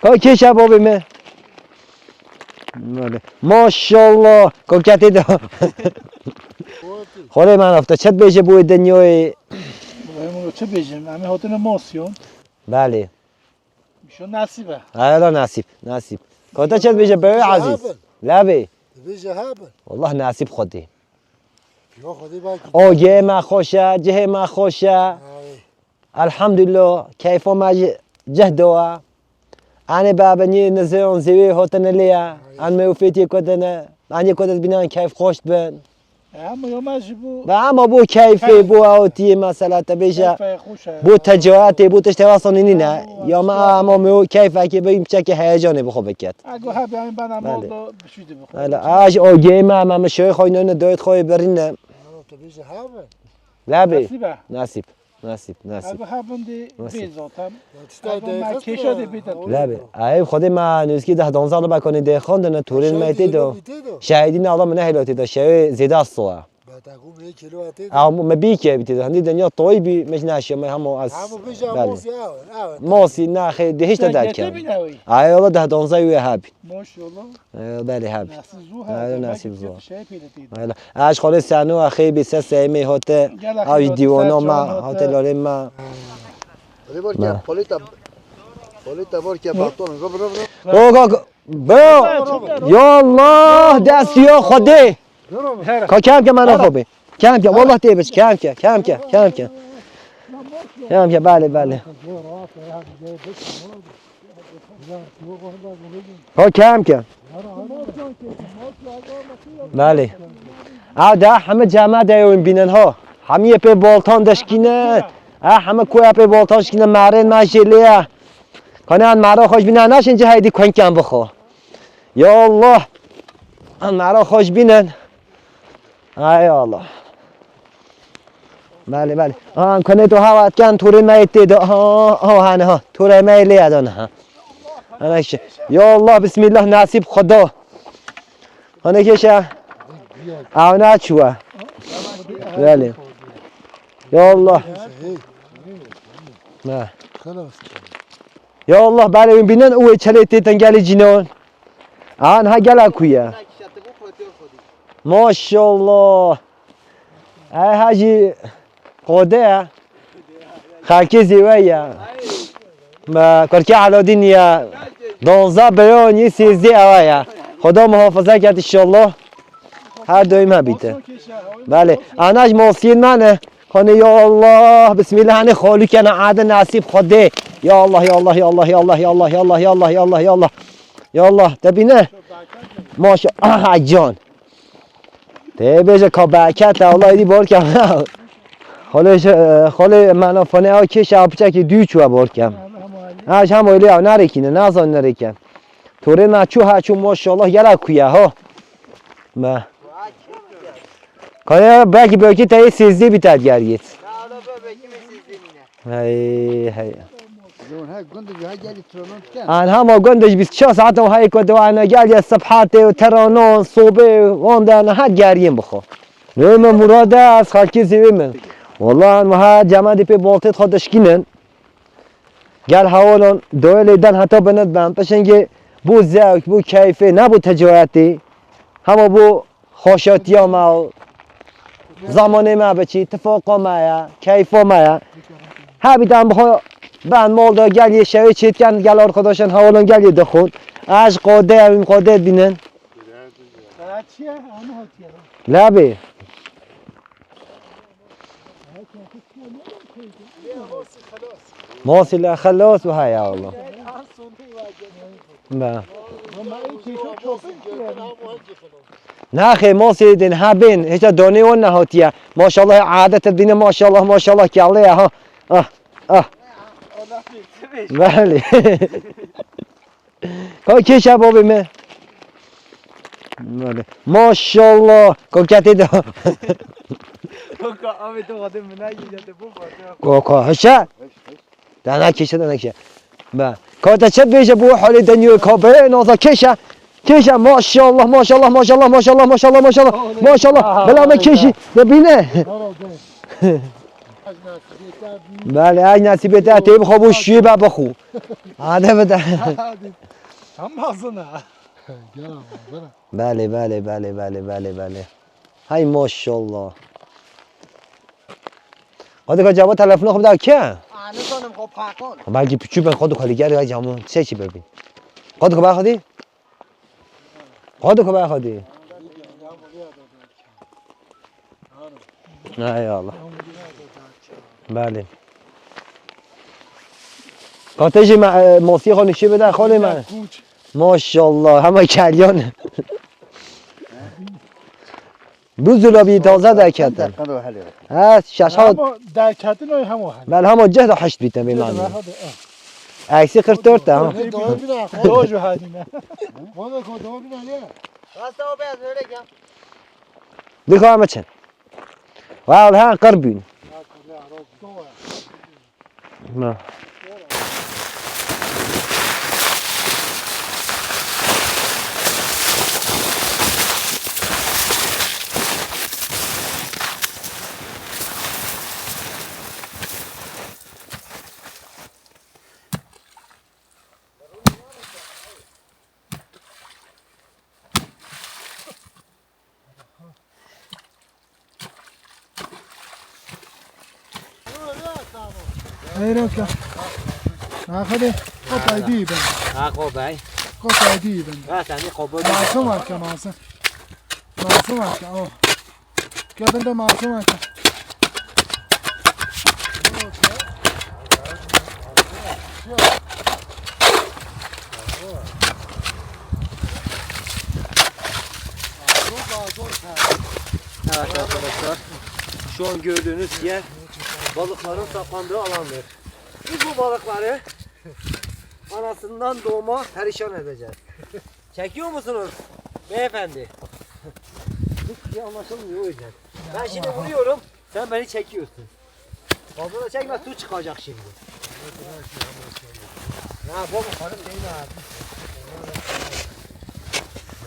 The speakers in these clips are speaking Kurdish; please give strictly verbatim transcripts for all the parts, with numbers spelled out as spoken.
Ka kêşe bavê me. Wele. Maşallah. Ka ketê de. Xwedê me nafte. Çet bêje bu dinyayê. Wele, çi bêjim? Em ê hatine masiyon. Belê. Şo nasîb e. Hayala nasîb, nasîb. Ka te çet bêje be Aziz. Labê. Bêje habe. Wallah nasîb Xwedê. Yo Xwedê belkî. O cihê me xweş e, cihê me xweş e. Ay. Elhamdülillah, keyfa me ji cih dowa. Anê babinî niziyon zêwê hotine lê ya. An me ufêtiyê kotine. Anê kotet binan keyf xweş bin. Ama yo me ji bo. Ve ama bu keyfê, bu awtiyê mesela te bêje. Keyfê xweş e. Bu tecayatê, bu tiştê wasa nînî ne. Ya me ama me o keyfekê bî çekê heyecanê bi xwe biket. Ego hebe em bana mal da bişûdî bi xwe. Hele, aj o geyme ama me şoy xoy nöne doyt xoy berine. Te bêje habe. Labê. Nasîb e. Nasîb. Nasîb, nasîb. Ev ha bindê bê zaten. Ev ma kêşa dê bê te. Labê. Ev Xwedê ma nûskî deh donza li bekonê dê xwendine, torên me tê do. Şehîdî ne Allah me ne hêlo tê do. Şewê zêda soya. Ew me bî ke bî tê do. Hindî dinya toy bî, me ji naşiya me hemo ez. Hemo bêje mosî, ew, ew. Mosî, naxê, dê hiç te derken. Ay Allah deh donza wê hebî. Maşallah. Ee, belê hebî. Nasîb zû ha. Ee, nasîb zû. Belê. Ez xwalê seno axê bî se seyê me hote. Ew jî dîwana me hote, lalê me. Rê bor ke polîta, polîta bor ke baton. Go, go, go. Go, go, go. Bro. Ya Allah, dest ya Xwedê. Ka kem ke mena xwe bê. Kem ke, wallah tê biç, kem ke, kem ke, kem ke. Kem ke, belê, belê. Ha, kem ke. Belê. Ew de heme cema de ewin bînin ha. Hemiyê pê boltan deşkîne. Ha, heme koya pê boltan şkîne, merên me jê lê ye. Kanan mera xweş bîne, naşin cihê dî kwenken bixwe. Ya Allah. Em mera xweş bînin. Ay Allah. Belê, belê. Ha, em kanê tu hawat kan, torê me tê de. Ha, ha, hane ha. Torê me lê ya dana ha. Ana işte. Ya Allah, bismillah, nasip Xuda. Hane keşe. Avna çuwa. Belê. Ya Allah. Ha. Ya Allah, belê bînin û çelê tê tengelê cinon. An ha gela ku ye. Maşallah. Ey hacî Xwedê ye. Xelkê zêwe ye. Me Kurkê Aladîn ye. Donza beyon yê sêzdê ewa ye. Xuda muhafaza ket inşallah. Her daim hebîte. Belê. Ana ji mosiyên me ne. Xanê ya Allah. Bismillah. Hanê xalû kene ade nasîb Xwedê. Ya Allah, ya Allah, ya Allah, ya Allah, ya Allah, ya Allah, ya Allah, ya Allah, ya Allah. Ya Allah. Te bîne. Maşa. Aha can. Tê bêje ka bereket e, Allah êdî bor ke. Xalê, xalê mena fanê ew kêşe ew piçekî dû çû e bor ke. Ha, ji hema lê ew nerêkîne, nazan nerêke. Torê me çû ha çû maşallah gela kuye ha. Me. Kaya belkî belkî te yê sêzdê bî te digeriyêt. Hey, hey. Zon ha gund ji ha gelî tronon ken. An hema gund ji bîst çar saet û hey ku dewa ne gel ya sebhatê û teranon, sobê, wan de ne ha geriyên bixwe. Ne me murad e, ez xalkê zêwê me. Wallah, an ha cema dê pê boltê xwe dişkînin. Gel hewalan doyê lê den heta binit ben. Peşengê bû zewk, bû keyfê, ne bû tecayetê. Hema bû Xweşatiya me û zamanê me biçî, tifaqa me ye, keyfa me ye. Hebî dem bixwe ben mal de gel yê şevê çêtken, gel arkadaşan hewalan gel yê dixwin. Ez qadê evîm qadê bînin. Saet çi ye? Ama hatiye. Labê. Mosî le xelos û haya Allah. Be. Naxê mosî din ha bên, hiç donê wan nehatiye. Maşallah adet dine maşallah maşallah kelle ya ha. Ah, ah. Belê. Ka kêşe bavê me. Belê. Maşallah. Ka ketê de. Ka avê to xwedê min nayê, ya te bo xwedê. Ka, ka, hişe. Dana kêşe, dana kêşe. Be. Ka te çi bêje bu halê denyo ka be, naza kêşe. Kêşe, maşallah, maşallah, maşallah, maşallah, maşallah, maşallah. Aha, bela me aha, kêşî. De bîne. Belê, ey nesîbê te tê bixwe bo şiyê be bixwe. Hadi bide. Hadi. Tam ağzına. Gel ama, gel. Belê, belê, belê, belê, belê, belê. Hay maşallah. Qadika cama telefona xwe bide ke? Anı sanım ko pakon. Belki piçû ben qadika li gel ya camı. Çe çi bebî. Qadika be xwedî. Qadika be xwedî. Hay Allah. Belê. Qatê jî me, e, mosiyê xwe nişê bide, xalê me. Maşallah, hema keryan. Bu zulabî taze derketin. Deqe de helê. Ha, şaş ha. Hemo derketin o hemo helê. Bel hemo ceh de heşt bîtin bê Ceh de mani. Hadi, eh. Eksi kırk dört de ha. Doğru bir daha. Doğru hadine. Valla ko doğru bir daha. Rasta o beyaz öyle ya. Dikkat ama çen. Vallahi ha, qir bûn. Na. Eyroka. Naxede. Kotay dî ben. Ha, kobay. Kotay dî ben. Ha, sen de kobay. Masum var ki masum. Masum var ki o. Kadın da masum var ki. Evet arkadaşlar, şu an gördüğünüz yer balıkların saklandığı alandır. Biz bu balıkları anasından doğma perişan edeceğiz. Çekiyor musunuz beyefendi? Hiçbir şey anlaşılmıyor o yüzden. Ben şimdi vuruyorum, sen beni çekiyorsun. Fazla da çekme, su çıkacak şimdi. Ya baba, karım değil abi.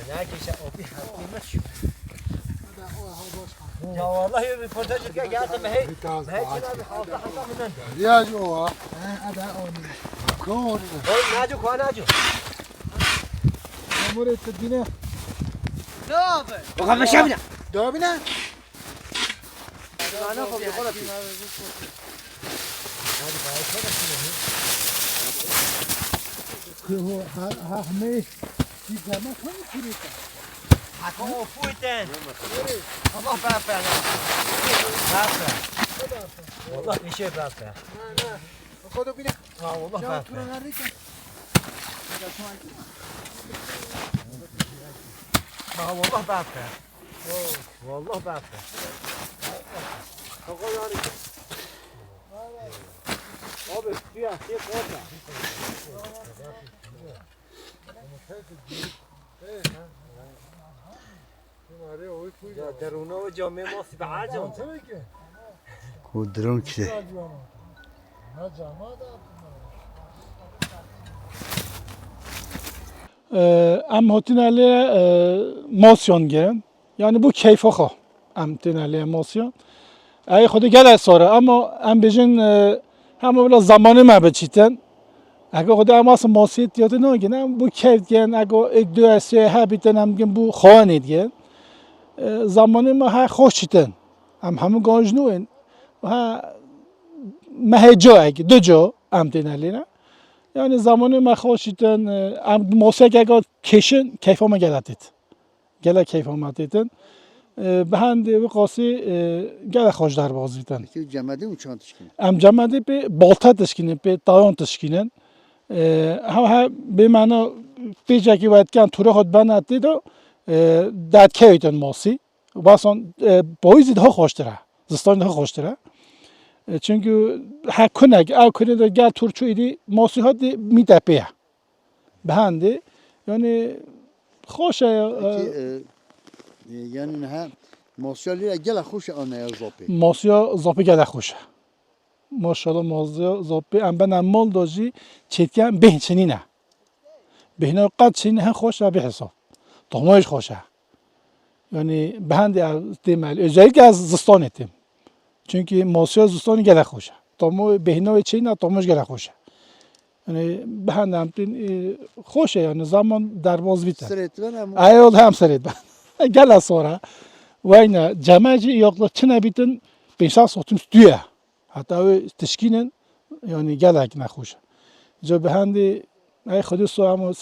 Ne geçe o bir hakkında şu. Ya vallahi röportaj etken geldim, hey. Hey, abi, hafta hafta mı dön? Ya o ha. Ha, ada o. Kor. Oğlum, Naco, kor Naco. Amore, te dine. Ne abi? O kadar şey mi? Dövüne. Hemê. Haka o fuiten. Allah berfe. Berfe. Allah bir şey berfe. Ha, Allah berfe. Ha, Allah berfe. Vallahi ben de. Kaka yani. Abi, suya, şey, korkma. Ya, deruna o camê masi be acan. Ku drone kişî. Em hatine lê, e, mosyon girin. Yani bu keyfa xwe em têne lê mosyon. Ey xwedî gelek sor e, ama em bêjin, e, hema bila zamanê me biçîtin. Eke xwedî em asê mosiyê tiyatî nagin, em bu keyf dikin, eke êk du esê hebîtin, em dikin bu xwanê dikin. E, zamanê me he xweş çîtin. Em hemû ganj nû in. Ha, me hê caek, du ca em têne lêne. Yani zamanê me xweş çîtin, e, em mosiyek eke kêşin, keyfa me gelek têt. Gelek keyfa me têtin. E, bi hendê wî qasî, e, gelek xweş derbaz bîtin. Peki cemedî û çand tişkînin? Em cemedî pê balta tişkînin, pê tayon tişkînin. E, ha, ha, bê mena pêcekî wetken tûrê xwe dibena tê de, e, derdkevîtin mosî. Basan, e, payîzî daha xweştir e. Zistanî daha xweştir e. E, çünkü her kunek, ew kunê de gel tûr çû îdî mosî hat dê mîte pê ye. Bi hendê, yani xweş e, e, Peki, e, e, yani niha mosya lira gelek xweş e, anaya zopê. Mosya zopê gelek xweş e. Maşallah, mosya zopê em bena mal da jî çêtken bêhn çinîne. Bêhna qet çinîne, hem xweş e bê hesab. Tohma jî xweş e. Yani bi hendê ev têm el. Özellikle ez zistanê têm. Çunkî masiya zistanî gelek xweş e. Tamo bêhna wê çêna, tamo jî gelek xweş e. Yani bi hende em tên, e, xweş e yani zaman derbaz bîte. Sirêt ver em. Eyol hem sirêt ben. Gele sor e. Weyne ceme jî yakla çine bîtin pênc sed santim stû ye. Heta ew tişkînin yani gelek nexweş e. Ca bi hendê ey Xwedê so em